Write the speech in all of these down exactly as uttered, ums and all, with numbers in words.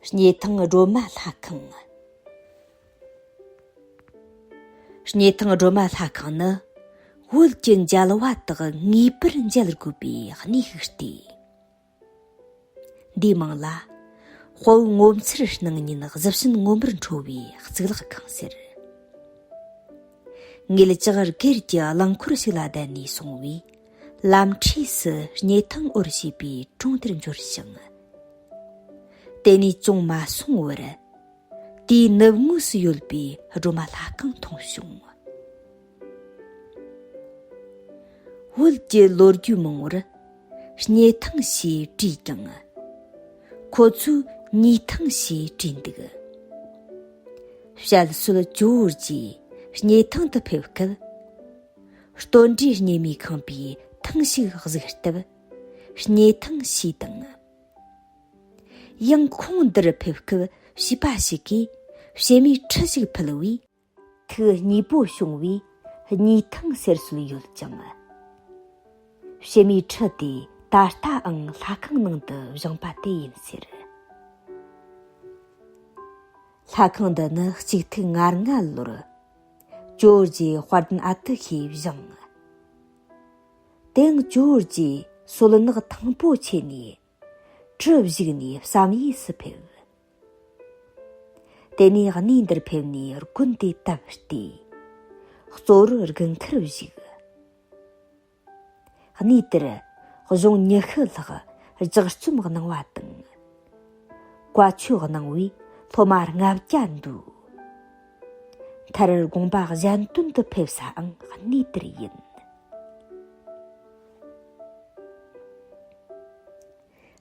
སྙེ་ཐང་སྒྲོལ་མ་ལྷ་ཁང་། སྙེ་ཐང་སྒྲོལ་མ་ལྷ་ཁང་ནི་བོད་ཀྱི་མཇལ་བ་དག་ངེས་པར་མཇལ་དགོས་པའི་གནས་ཤིག་སྟེ། འདིའི་མིང་ལ་དཔའ་བོ་ངོ་མཚར་སྣང་བརྙན་གཟི་བྱིན་མངོན་པར་འཕྲོ་བའི་གཙུག་ལག་ཁང་ཟེར། ངེད་ཅག་སྒེར་གྱི་རླངས་འཁོར་ཞིག་ལ་བསྡད་ནས་སོང་བས། ལམ་འཁྲིས་སུ་སྙེ་ཐང་འོར་ཞེས་པའི་གྲོང་དེར་འབྱོར་ཞིང་། དེ་ནས་ཅུང་མ་སོང་བར། དེའི་ནུབ་ངོས་སུ་ཡོད་པའི་སྒྲོལ་མ་ལྷ་ཁང་མཐོང་བྱུང་། བོད་ཀྱི་ལོ་རྒྱུས་མང་བོར་སྙེ་ཐང་ཞེས་བྲིས་ཀྱང་། ཁོ་ཚོས་ཉི་ཐང་ཞེས་བྲིས་འདུག། བཤད་སྲོལ་ཇོ་བོ་རྗེས་སྙེ་ཐང་དུ་ཕེབས་སྐབས། སྟོད་འབྲས་སྙེ་མའི་ཁང་པའི་ཐང་ཞིག་གཟིགས་སྟབས། སྙེ་ཐང་ཞེས་དང་། ཡང་ཁོང་འདིར་ཕེབས་སྐབས་བྱིས་པ་ཞིག་གིས་བྱེ་མའི་ཁྲི་ཞིག་ཕུལ་བས། ཐུགས་མཉེས་པོ་བྱུང་བས་གཉིས་ཐང་ཟེར་སྲོལ་ཡོད་ཅིང་། བྱེ་མའི་ཁྲི་དེ་ད་ལྟའང་ལྷ་ཁང་ནང་དུ་བཞེངས་པ་དེ་ཡིན་ཟེར། ལྷ་ཁང་འདི་ནི་གཅིག་ཐིག་ང་ལྔ་ལོར་ཇོ་བོ་རྗེ་དཔལ་ལྡན་ཨ་ཏི་ཤས་བཞེངས། དེའང་ཇོ་བོ་རྗེ་སོལ་ནགས་ཐང་པོ་ཆེ་ནས་གྲུ་བཞུགས་ནས་བསམ་ཡས་སུ་ཕེབས། དེ་ནས་གནས་འདིར་ཕེབས་ནས་དགོན་དེ་བཏབ་སྟེ། གཙོ་བོར་དགུན་ཁར་བཞུགས། གནས་དེར་གཞུང་ཉི་ཤུ་ལྷག་ལྗགས་རྩོམ་གནང་བ་དང་། བཀའ་ཆོས་གནང་བས་སློབ་མ་ལྔ་བརྒྱ་འདུས། མཐར་དགོངས་པ་གཞན་དོན་དུ་ཕེབས་སའང་གནས་དེར་ཡིན།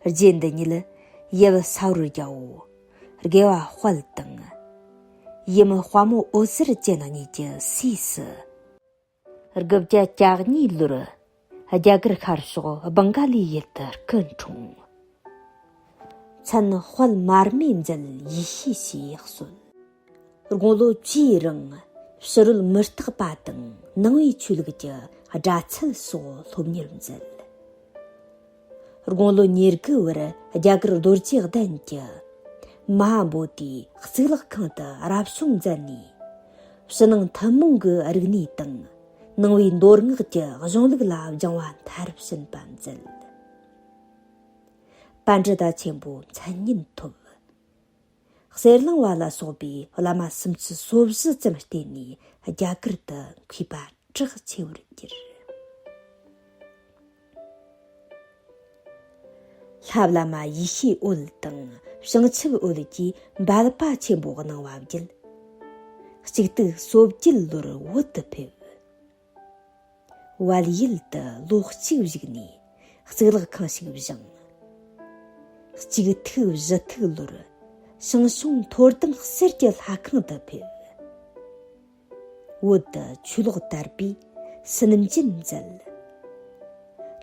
རྗེ་འདི་ཉིད་ཡབ་ས་བོར་རྒྱལ་པོ་དགེ་བ་དཔལ་དང་། ཡུམ་དཔའ་མོ་འོད་ཟེར་ཅན་གཉིས་ཀྱི་སྲས་སུ། དགུ་བརྒྱ་གྱ་གཉིས་ལོར་རྒྱ་གར་ཤར་ཕྱོགས་བང་ག་ལའི་ཡུལ་དུ་སྐུ་འཁྲུངས། མཚན་དཔལ་མར་མེ་མཛད་ཡེ་ཤེས་ཞེས་གསོལ། དགུང་ལོ་བཅུའི་རིང་ཕྱི་རོལ་མུ་སྟེགས་པ་དང་ནང་པའི་ཆོས་ལུགས་ཀྱི་སྒྲ་ཚད་སོགས་སློབ་གཉེར་མཛད། དགུང་ལོ་ཉེར་དགུ་བར་རྒྱ་གར་རྡོ་རྗེ་གདན་གྱི་མ་ཧཱ་བོ་དྷིའི་གཙུག་ལག་ཁང་དུ་རབ་བྱུང་མཛད་ནས། ཕྱི་ནང་ཐུན་མོང་གི་རིག་གནས་དང་ནང་པའི་མདོ་སྔགས་ཀྱི་གཞུང་ལུགས་ལ་སྦྱང་བ་མཐར་ཕྱིན་པ་མཛད། པཎྜི་ཏ་ཆེན་པོའི་མཚན་སྙན་ཐོབ། གསེར་གླིང་པ་ལ་སོགས་པའི་བླ་མ་སུམ་ཅུ་སོ་བཞི་ཙམ་བསྟེན་ནས་རྒྱ་གར་དུ་མཁས་པ་གྲགས་ཆེ་བར་གྱུར། ལྷ་བླ་མ་ཡེ་ཤེས་འོད་དང་བྱང་ཆུབ་འོད་ཀྱིས་འབད་པ་ཆེན་པོ་གནང་བ་བརྒྱུད། གཅིག་སྟོང་སོ་བརྒྱད་ལོར་བོད་དུ་ཕེབས། བལ་ཡུལ་དུ་ལོ་གཅིག་བཞུགས་ནས་གཙུག་ལག་ཁང་ཞིག་བཞེངས། གཅིག་ཐིག་བཞི་ཐིག་ལོར་ཞང་ཞུང་མཐོ་ལྡིང་གསེར་གྱི་ལྷ་ཁང་དུ་ཕེབས། བོད་དུ་ཆོས་ལོག་དར་པས་སུན་འབྱིན་མཛད།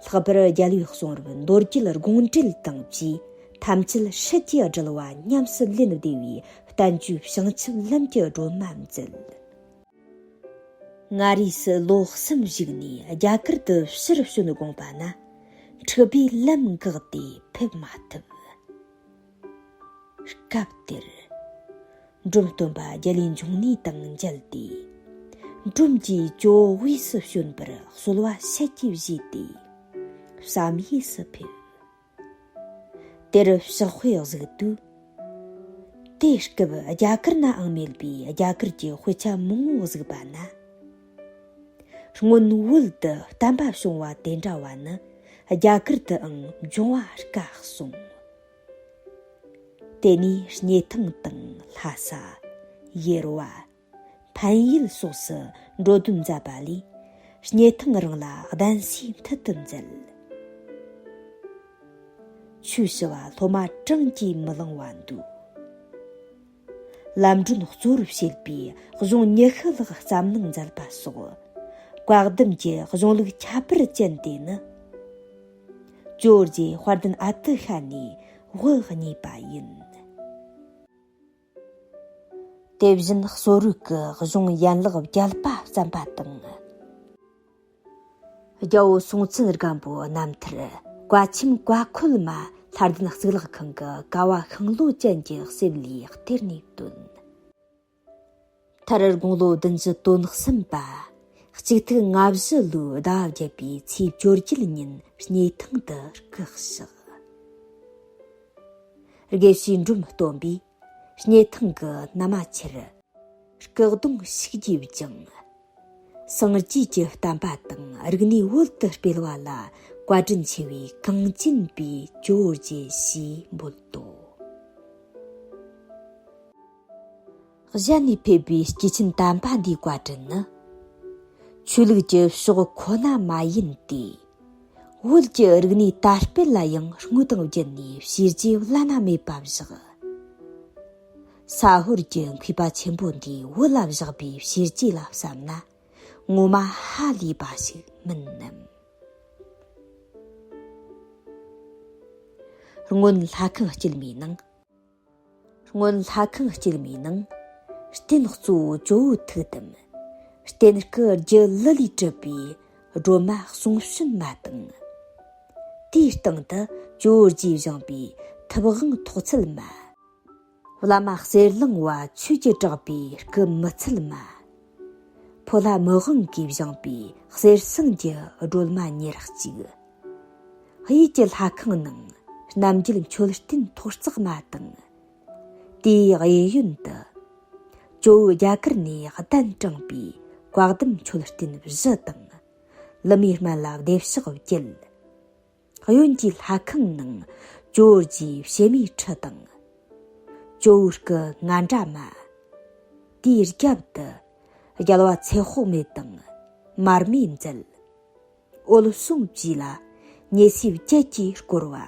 ལྷག་པར་རྒྱལ་བའི་གསུང་རབ་མདོ་རྒྱུད་དགོངས་འགྲེལ་དང་བཅས་ཐམས་ཅད་སྲིད་ཀྱི་དྲིལ་བ་ཉམས་སུ་ལེན་བདེ་བའི་བསྟན་བཅོས་བྱང་ཆུབ་ལམ་གྱི་སྒྲོན་མ་མཛད། མངའ་རིས་སུ་ལོ་གསུམ་བཞུགས་ནས་རྒྱ་གར་དུ་ཕྱིར་བྱོན་དགོངས་པ་ན། འཁྲུག་པས་ལམ་འགག་སྟེ་ཕེབས་མ་ཐུབ། སྐབས་དེར། འབྲོམ་སྟོན་པ་རྒྱ་ལས་འབྱུང་གནས་དང་མཇལ་ཏེ། འབྲོམ་གྱིས་ཇོ་བོ་དབུས་སུ་བྱོན་པར་གསོལ་བ་ཞལ་གྱིས་བཞེས་ཏེ། བསམ་ཡས་སུ་ཕེབས། དེར་ཕྱག་དཔེ་གཟིགས་དུས། དེ་སྐབས་རྒྱ་གར་ནའང་མེད་པའི་རྒྱ་གར་གྱི་དཔེ་ཆ་མང་བོ་གཟིགས་པ་ན། སྔོན་བོད་དུ་བསྟན་པ་བྱུང་བ་དེ་འདྲ་བ་ནི་རྒྱ་གར་དུའང་འབྱུང་བ་དཀའ་གསུངས། དེ་ནས་སྙེ་ཐང་དང་ལྷ་ས། ཡེར་བ། ཕན་ཡུལ་སོགས་སུ་འགྲོ་དོན་མཛད་པ་ལས། སྙེ་ཐང་རང་ལ་གདན་སའི་མཐུ་དུ་མཛད། ཆོས་ཞུ་བ་སློབ་མ་གྲངས་ཀྱིས་མི་ལང་བ་འདུག། ལམ་སྒྲོན་གཙོ་བོར་བྱེད་པའི་གཞུང་ཉི་ཤུ་ལྷག་བརྩམས་གནང་མཛད་པ་སོགས། བཀའ་གདམས་ཀྱི་གཞུང་ལུགས་ཁྱད་པར་ཅན་དེ་ནི། ཇོ་བོ་རྗེ་དཔལ་ལྡན་ཨ་ཏི་ཤ་ནས་དབུ་བརྙེས་པ་ཡིན། དེ་བཞིན་གསོ་རིག་གི་གཞུང་ཡན་ལག་བརྒྱད་པ་བརྩམས་པ་དང་། རྒྱལ་པོ་སྲོང་བཙན་སྒམ་པོའི་རྣམ་ཐར་བཀའ་ཆེམས་བཀའ་འཁོལ་མ་ ལྷ་ལྡན་གཙུག་ལག་ཁང་གི་ཀ་བ་ཤིང་ལོ་ཅན་གྱི་གསེབ་ལས་གཏེར་ནས་བཏོན། མཐར་དགུང་ལོ་བདུན་ཅུ་དོན་གསུམ་པ། གཅིག་ཐིག་ལྔ་བཞི་ལོའི་ཟླ་བརྒྱད་པའི་ཚེས་བཅོ་བརྒྱད་ཉིན་སྙེ་ཐང་དུ་སྐུ་གཤེགས། དགེ་བཤེས་འབྲོམ་སྟོན་པས་སྙེ་ཐང་གི་ན་མ་ཆེར་སྐུ་གདུང་ཞིག་རྒྱས་ཀྱང་། སངས་རྒྱས་ཀྱི་བསྟན་པ་དང་རིག་གནས་བོད་དུ་སྤེལ་བ་ལ་བཀའ་དྲིན་ཆེ་བའི་གངས་ཅན་པའི་ཇོ་བོ་རྗེ་ཞེས་འབོད་དོ། གཞན་ནས་ཕེབས་པའི་སྐྱེས་ཆེན་དམ་པ་འདིའི་བཀའ་དྲིན་ནི། ཆོས་ལུགས་ཀྱི་ཕྱོགས་ཁོ་ན་མ་ཡིན་ཏེ། བོད་ཀྱི་རིག་གནས་དར་སྤེལ་ལ་ཡང་དངོས་དང་བརྒྱུད་ནས་བྱས་རྗེས་བླ་ན་མེད་པ་བཞག། ས་ཧོར་གྱི་མཁས་པ་ཆེན་པོ་འདིས་བོད་ལ་བཞག་པའི་བྱས་རྗེས་ལ་བསམ་ན། ངོ་མ་ཧ་ལས་པ་ཞིག་མིན་ནམ། སྔོན་ལྷ་ཁང་དཀྱིལ་མའི་ནང་། སྔོན་ལྷ་ཁང་དཀྱིལ་མའི་ནང་། རྟེན་གཙོ་བོ་ཇོ་བོའི་ཐུགས་དམ། རྟེན་སྐུ་རྒྱུ་ལི་ལས་གྲུབ་པའི་སྒྲོལ་མ་གསུང་བྱོན་མ་དང་། དེའི་སྟེང་དུ་ཇོ་བོ་རྗེས་བཞེངས་པའི་ཐུབ་དབང་ཐོག་ཚད་མ། བླ་མ་གསེར་གླིང་བ་ཆོས་ཀྱི་གྲགས་པའི་སྐུ་མི་ཚད་མ། ཕོ་ལྷ་མི་དབང་གིས་བཞེངས་པའི་གསེར་ཟངས་ཀྱི་སྒྲོལ་མ་ཉེར་གཅིག། གཡས་ཀྱི་ལྷ་ཁང་ནང་རྣམ་རྒྱལ་མཆོད་རྟེན་ཐོག་བརྩེགས་མ་དང་། དེའི་གཡས་གཡོན་དུ་ཇོ་བོའི་རྒྱ་གར་ནས་གདན་དྲངས་པའི་བཀའ་གདམས་མཆོད་རྟེན་བཞི་དང་། ལི་མའི་སྨན་བླ་བདེ་གཤེགས་བརྒྱད། གཡོན་གྱི་ལྷ་ཁང་ནང་ཇོ་བོ་རྗེའི་ཕྱེ་མའི་ཁྲི་དང་། ཇོ་བོའི་སྐུ་ང་འདྲ་མ། དེའི་རྒྱབ་ཏུ་རྒྱལ་བ་ཚེ་དཔག་མེད་དང་མར་མེ་མཛད། འོད་སྲུང་བཅས་ལ་ཉེ་སྲས་བརྒྱད་ཀྱིས་བསྐོར་བ།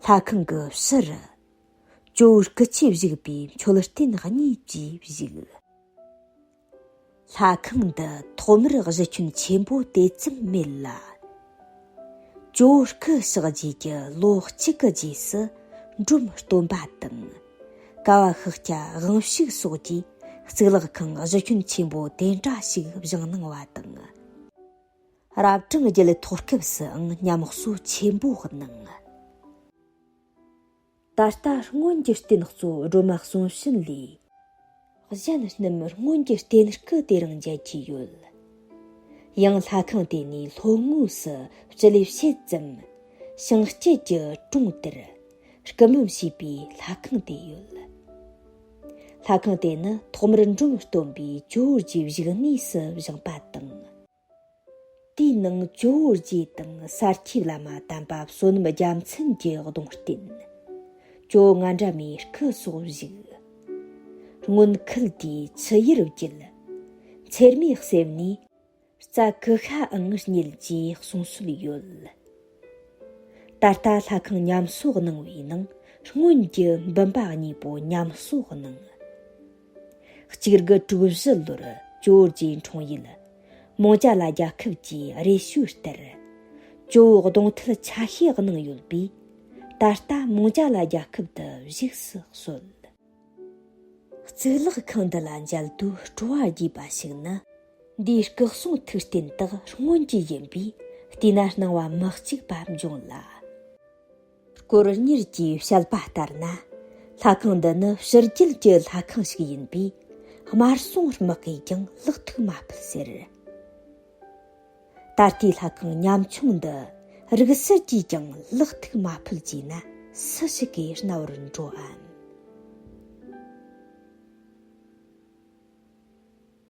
ལྷ་ཁང་གི་ཕྱི་རུ་ཇོ་བོའི་སྐུ་ཆས་བཞུགས་པའི་མཆོད་རྟེན་གཉིས་བཅས་བཞུགས། ལྷ་ཁང་འདི་ཐོག་མར་གཞི་ཁྱོན་ཆེན་པོ་དེ་ཙམ་མེད་ལ། ཇོ་བོ་སྐུ་གཤེགས་རྗེས་ཀྱི་ལོ་གཅིག་གི་རྗེས་སུ་འབྲོམ་སྟོན་པ་དང་། ཀ་བ་ཤཱཀྱ་དབང་ཕྱུག་སོགས་ཀྱིས་གཙུག་ལག་ཁང་གཞི་ཁྱོན་ཆེན་པོ་དེ་འདྲ་ཞིག་བཞེངས་གནང་བ་དང་། རབ་གྲངས་བརྒྱད་ཐོག་སྐབས་སུའང་ཉམས་གསོ་ཆེན་པོ་གནང་། ད་ལྟ་སྔོན་གྱི་རྟེན་གཙོ་སྒྲོལ་མ་གསུང་བྱོན་ལས། གཞན་རྣམས་སྔོན་གྱི་རྟེན་སྐུ་དེ་རང་མཇལ་གྱི་ཡོད། ཡང་ལྷ་ཁང་དེ་ནས་ལྷོ་ངོས་སུ་སྤྱི་ལེ་ཕྱེད་ཙམ། བྱང་དཀྱིལ་གྱི་གྲོང་དེར་སྐུ་སྨོན་བྱས་པའི་ལྷ་ཁང་དེ་ཡོད། ལྷ་ཁང་དེ་ནི་ཐོག་མར་འབྲོམ་སྟོན་པས་ཇོ་བོ་རྗེའི་བཞུགས་གནས་སུ་བཞེངས་པ་དང་། དེའི་ནང་ཇོ་བོ་རྗེ་དང་ས་སྐྱའི་བླ་མ་དམ་པ་བསོད་ནམས་རྒྱལ་མཚན་གྱི་གདུང་རྟེན། ཇོ་བོ་ང་འདྲ་མའི་སྐུ་སོགས་བཞུགས། སྔོན་ཁུལ་དེའི་ཆུ་ཡུར་བརྒྱུད། ཚེར་མའི་གསེབ་ནས་རྩྭ་ཀུ་ཤའང་རྙེད་ཅེས་གསུང་སྲོལ་ཡོད། ད་ལྟ་ལྷ་ཁང་ཉམས་གསོ་གནང་བའི་ནང་སྔོན་གྱི་འབུམ་པ་གཉིས་པོ་ཉམས་གསོ་གནང་། གཅིག་དགུ་དྲུག་བཞི་ལོར་ཇོ་བོ་རྗེའི་འཁྲུངས་ཡུལ་མོང་ཇ་ལ་རྒྱལ་ཁབ་ཀྱི་རེ་ཞུའི་ལྟར། ཇོ་བོ་གདུང་ཐལ་ཆ་ཤས་གནང་ཡོད་པས། ད་ལྟ་མོང་ཇ་ལ་རྒྱལ་ཁབ་ཏུ་བཞུགས་སུ་གསོལ། གཙུག་ལག་ཁང་འདི་ལ་མཇལ་དུས་སྤྲོ་བ་རྒྱས་པ་ཞིག་ནི། འདིའི་སྐུ་གསུང་ཐུགས་རྟེན་དག་སྔོན་གྱི་ཡིན་པས་བལྟས་ན་སྣང་བ་མི་གཅིག་པ་འབྱུང་ལ། སྐོར་གཉེར་གྱིས་བཤད་པ་ལྟར་ན། ལྷ་ཁང་འདི་ནི་ཕྱི་རྒྱལ་གྱི་ལྷ་ཁང་ཞིག་ཡིན་པས། དམར་སྲུང་དམག་གིས་ཀྱང་ལག་ཐུག་མ་ཕུལ་ཟེར། ད་ལྟའི་ལྷ་ཁང་ཉམ་ཆུང་འདི་རིག་གསར་གྱིས་ཀྱང་ལག་ཐུག་མ་ཕུལ་ཅེ་ན་སུ་ཞིག་གིས་རྣ་བར་འགྲོའམ།